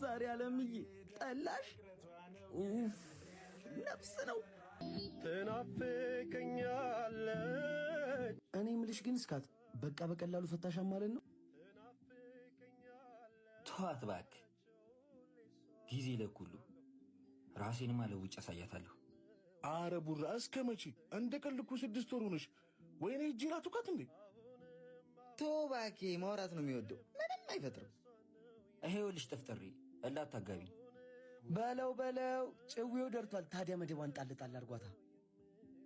ዛሬ አለምዬ ጠላሽ ኡፍ ነፍስ ነው። ትናፍቀኛለች። እኔ ምልሽ ግን እስካት በቃ በቀላሉ ፈታሻ ማለት ነው? ተዋት እባክህ። ጊዜ ለኩሉ ራሴንማ ለውጭ አሳያታለሁ። አረ ቡራ እስከ መቼ? እንደ ቀልድ እኮ 6 ወር ሆነሽ። ወይኔ እጄ ላቱካት እንዴ! ተው እባክህ፣ ማውራት ነው የሚወደው፣ ምንም አይፈጥርም። ይኸውልሽ ጥፍጥሬ እላታጋቢ። በለው በለው፣ ጭዌው ደርቷል። ታዲያ መደቧን ጣል ጣል አድርጓታ።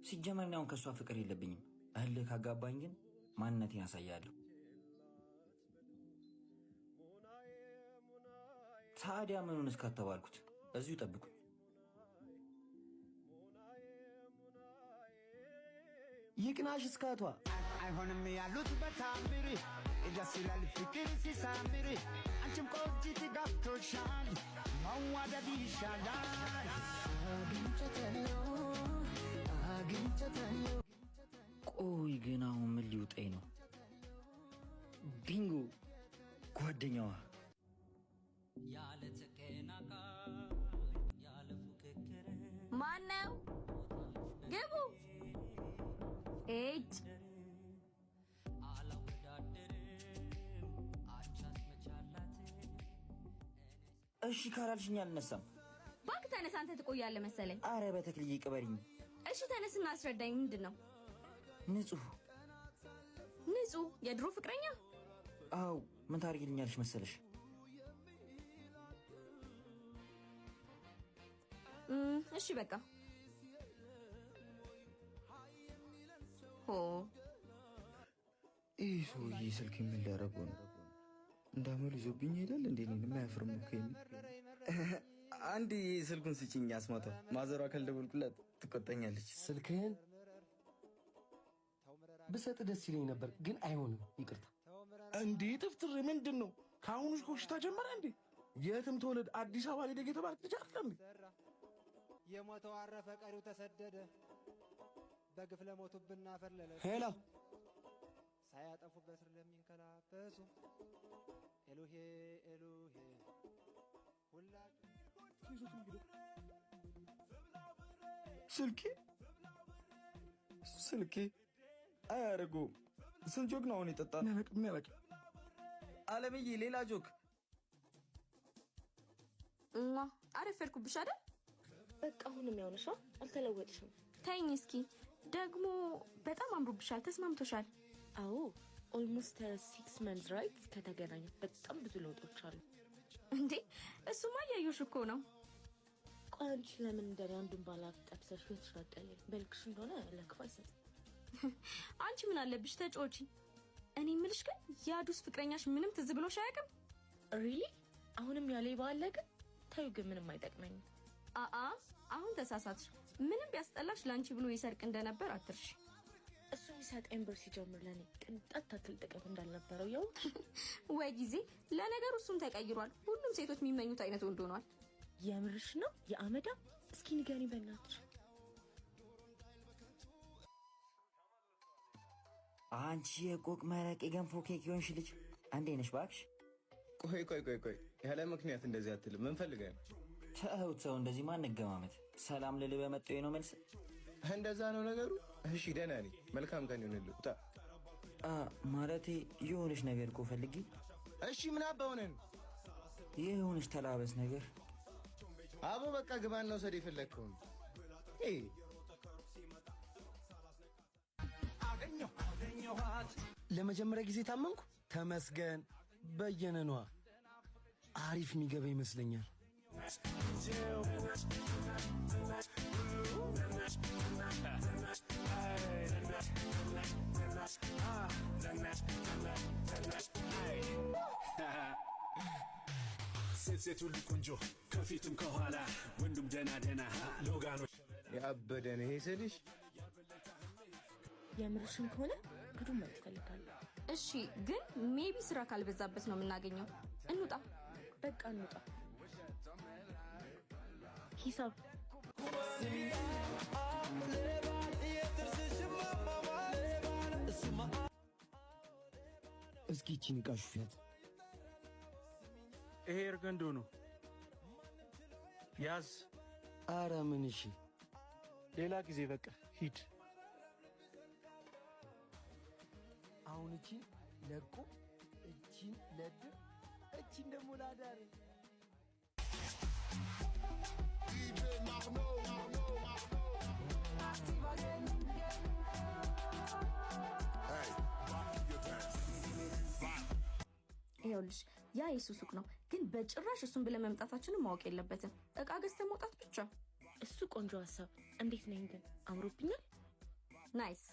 ሲጀመር እኔ አሁን ከእሷ ፍቅር የለብኝም። እልህ ካጋባኝ ግን ማንነቴን አሳያለሁ። ታዲያ ምኑን እስካተባልኩት እዚሁ ጠብቁኝ። ይቅናሽ እስካቷ። አይሆንም ያሉት በታምር፣ ደስ ይላል ፍቅር ሲሳምር፣ አንቺም ቆንጂት ገብቶሻል፣ መዋደድ ይሻላል። ቆይ ግን አሁን ምን ሊውጠኝ ነው? ቢንጎ፣ ጓደኛዋ። ማነው? ግቡ። እጅ። እሺ ካላልሽኝ አልነሳም። እባክህ ተነስ፣ አንተ ትቆያለህ መሰለኝ። አረ በተክልዬ ቅበሪኝ። እሺ ተነስና አስረዳኝ። ምንድን ነው? ንጹህ። ንጹህ የድሮ ፍቅረኛ? አው፣ ምን ታደርጊልኛለሽ መሰለሽ? እሺ በቃ ሆ። ይህ ሰውዬ ስልክ ምን ሊያደርገው ነው? እንዳመሉ ይዞብኝ ይሄዳል እንዴ? እኔን የማያፍርም እኮ። አንድ ስልኩን ስጭኝ አስማቷ፣ ማዘሯ ካልደወልኩላት ትቆጣኛለች። ስልክህን ብሰጥ ደስ ይለኝ ነበር፣ ግን አይሆንም። ይቅርታ። እንዴ ጥፍጥሬ ምንድን ነው? ከአሁኑ ኮሽታ ጀመረ እንዴ? የትም ተወለድ አዲስ አበባ ላይ ደግ የተባልክ ልጅ አይደለም እንዴ? የሞተው አረፈ፣ ቀሪው ተሰደደ። በግፍ ለሞቱብን አፈር ለለበሱ Hello። ሳያጠፉ በስር ለሚንከላበሱ፣ ኤሎሄ ኤሎሄ ሁላችሁ። ስልኬ፣ ስልኬ አያደርገውም። ስንት ጆግ ነው አሁን የጠጣ? ምን ያለቅ? አለምዬ ሌላ ጆክ። እና አረፈድኩብሽ አይደል? በቃ አሁንም ያው ነሽ፣ አልተለወጥሽም። ተይኝ እስኪ። ደግሞ በጣም አምሮብሻል፣ ተስማምቶሻል። አዎ፣ almost 6 months right ከተገናኘ በጣም ብዙ ለውጦች አሉ። እንዴ እሱማ እያየሁሽ እኮ ነው። ቆይ አንቺ ለምን እንደኔ አንዱን ባላፍ ጠብሰሽ ህይወትሽን አትቀይሪም? መልክሽ እንደሆነ ለክፉ አይሰጥም። አንቺ ምን አለብሽ ተጫወቺ። እኔ የምልሽ ግን የአዱስ ፍቅረኛሽ ምንም ትዝ ብሎሽ አያውቅም? Really? አሁንም ያለ አለ ግን ታዩ ግን ምንም አይጠቅመኝም። አአ፣ አሁን ተሳሳትሽ። ምንም ቢያስጠላሽ ለአንቺ ብሎ ይሰርቅ እንደነበር አትርሽ። እሱ የሚሰጠኝ ብር ሲጀምር ለኔ ቅንጣት ታክል ጥቅም እንዳልነበረው ያው። ወይ ጊዜ! ለነገሩ እሱም ተቀይሯል። ሁሉም ሴቶች የሚመኙት አይነት ወንድ ሆኗል። የምርሽ ነው? የአመዳ እስኪ ንገሪ በእናትሽ። አንቺ የቆቅ መረቅ የገንፎ ኬክ የሆንሽ ልጅ እንዴት ነሽ እባክሽ? ቆይ ቆይ ቆይ ቆይ፣ ያለ ምክንያት እንደዚህ አትልም። ምን ፈልገህ ነው? ተው ተው፣ እንደዚህ ማን ገማመት። ሰላም ልልህ በመጣሁ ነው መልስ። እንደዛ ነው ነገሩ። እሺ ደህና ነኝ። መልካም ቀን ይሁንልህ። ውጣ። ማለቴ የሆነች ነገር እኮ ፈልጌ። እሺ ምን አባ ሆነህ ነው? የሆነች ተላበስ ነገር። አቦ በቃ ግባና ውሰድ የፈለግከውን። ለመጀመሪያ ጊዜ ታመንኩ። ተመስገን በየነ ነዋ። አሪፍ የሚገባ ይመስለኛል። ሴት ሴት ሁሉ ቆንጆ ከፊትም ከኋላ፣ ወንዱም ደና ደና ሎጋኖ። ያበደ ነው ይሄ ስልሽ። የምርሽን ከሆነ ግዱን ማየት እፈልጋለሁ። እሺ ግን maybe ስራ ካልበዛበት ነው የምናገኘው። እንውጣ። በቃ እንውጣ። ሂሳብ። እስኪ ይቺን ዕቃ ሹፊያት። ይሄ እርገንዶ ነው። ያዝ። አረ ምን እሺ፣ ሌላ ጊዜ በቃ ሂድ። አሁን እቺን ለቁብ፣ እቺን ለድር፣ እቺን ደግሞ ላዳር። ይኸውልሽ ያ የሱ ሱቅ ነው፣ ግን በጭራሽ እሱን ብለን መምጣታችንን ማወቅ የለበትም። እቃ ገዝተን መውጣት ብቻ። እሱ ቆንጆ ሀሳብ። እንዴት ነኝ ግን አምሮብኛል? Nice።